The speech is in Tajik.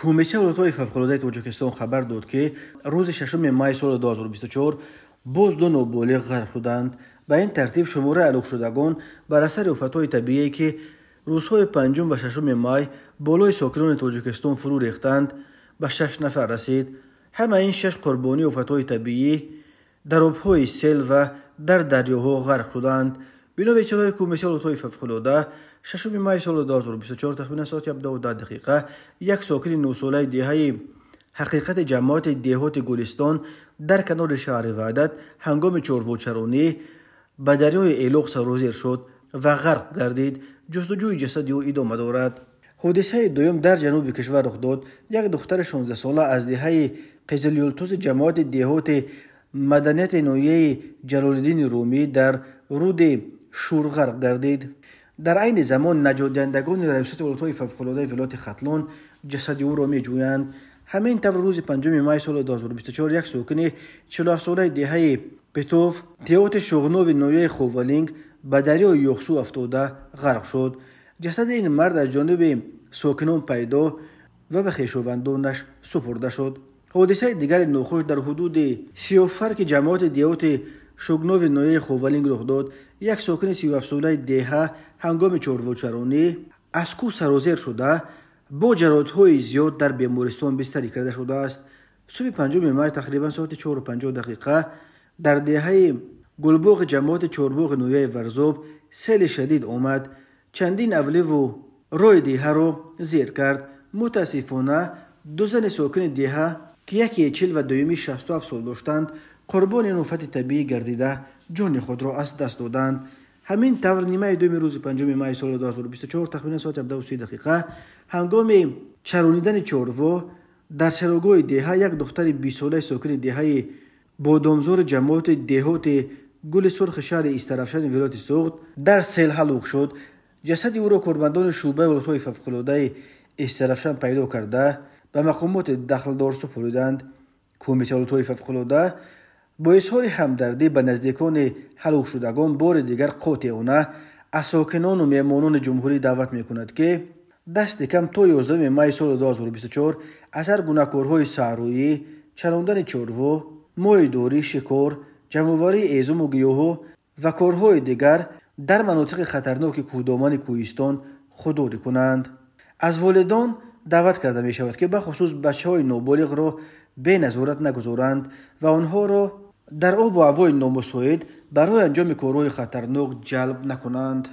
Кумитаи ҳолатҳои фавқулодаи Тоҷикистон хабар дод, ки рӯзи 6 май соли 2024 боз ду ноболиғ ғарқ шуданд. Ба ин тартиб шумораи ҳалокшудагон бар асари офатҳои табиие, ки рӯзҳои 5 ва 6 май болои сокинони Тоҷикистон фурӯ рехтанд, ба 6 нафар расид. Ҳамаи ин 6 қурбонии офатҳои табиӣ дар обҳои сел ва дар дарёҳо ғарқ шуданд. Бино ба иттилои Кумитаи ҳолатҳои фавқулода, 6 май соли 2024 тахминан соати 17:10 як сокини 9-солаи деҳаи Ҳақиқати ҷамоати деҳоти Гулистон дар канори шаҳри Ваҳдат ҳангоми чорвочаронӣ ба дарёи Элоқ сарозер шуд ва ғарқ гардид. Ҷустуҷӯи ҷасади ӯ идома дорад. Ҳодисаи дуюм дар ҷануби кишвар рух дод. Як духтари 16-сола аз деҳаи Қизилюлтузи ҷамоати деҳоти Маданияти ноҳияи Ҷалолиддини Румӣ дар руди Шур ғарқ гардид. Дар айни замон наҷотдиҳандагони Раёсати ҳолатҳои фавқулодаи вилояти Хатлон ҷасади ӯро меҷӯянд. Ҳамин тавр рӯзи 5 май соли 2024 як сокини 47-солаи деҳаи Петов деҳоти Шуғнови ноҳияи Ховалинг ба дарёи Ёхсу афтода ғарқ шуд. Ҷасади ин мард аз ҷониби сокинон пайдо ва ба хешовандонаш супурда шуд. Ҳодисаи дигари нохуш дар ҳудуди Сиёҳфарки ҷамоати деҳоти Шугнови ноҳияи Ховалинг рух дод. Як сокини 37-солаи деҳа ҳангоми чорвочаронӣ аз кӯҳ сарозер шуда бо ҷароҳатҳои зиёд дар бемористон бистарӣ карда шудааст. Субҳи 5 май тақрибан соати 4:50 дар деҳаи Гулбоғи ҷамоати Чорбоғи ноҳияи Варзоб сели шадид омад. Чандин авливу роҳи деҳаро зер кард. Мутаассифона, ду зани сокини деҳа, ки яке 40 ва дуюми 67 сол доштанд, қурбони ин офати табиӣ гардида ҷони худро аз даст доданд. Ҳамин тавр нимаи дуюми рӯзи 5 май соли 2024 тахминан соати 17:30 ҳангоми чаронидани чорво дар чарогоҳи деҳа як духтари 20-солаи сокини деҳаи Бодомзори ҷамоати деҳоти Гули Сурхи шаҳри Истарафшани вилояти Суғд дар сел ҳалок шуд. Ҷасади ӯро кормандони шӯъбаи ҳолатҳои фавқулодаи Истарафшан пайдо карда ба мақомоти дахлдор супуриданд. Кумитаи ҳолатҳои фавқулода бо изҳори ҳамдардӣ ба наздикони ҳалокшудагон бори дигар қотеона аз сокинону меҳмонони ҷумҳурӣ даъват мекунад, ки дасти кам то 11 май соли 2024 аз ҳар гуна корҳои саҳроӣ, чарондани чорво, моҳидорӣ, шикор, ҷамъоварии эзуму гиёҳҳо ва корҳои дигар дар манотиқи хатарноки кӯҳдомани кӯҳистон худдорӣ кунанд. Аз волидон даъват карда мешавад, ки бахусус бачаҳои ноболиғро беназорат нагузоранд ва онҳоро дар обу ҳавои номусоид барои анҷоми корҳои хатарнок ҷалб накунанд.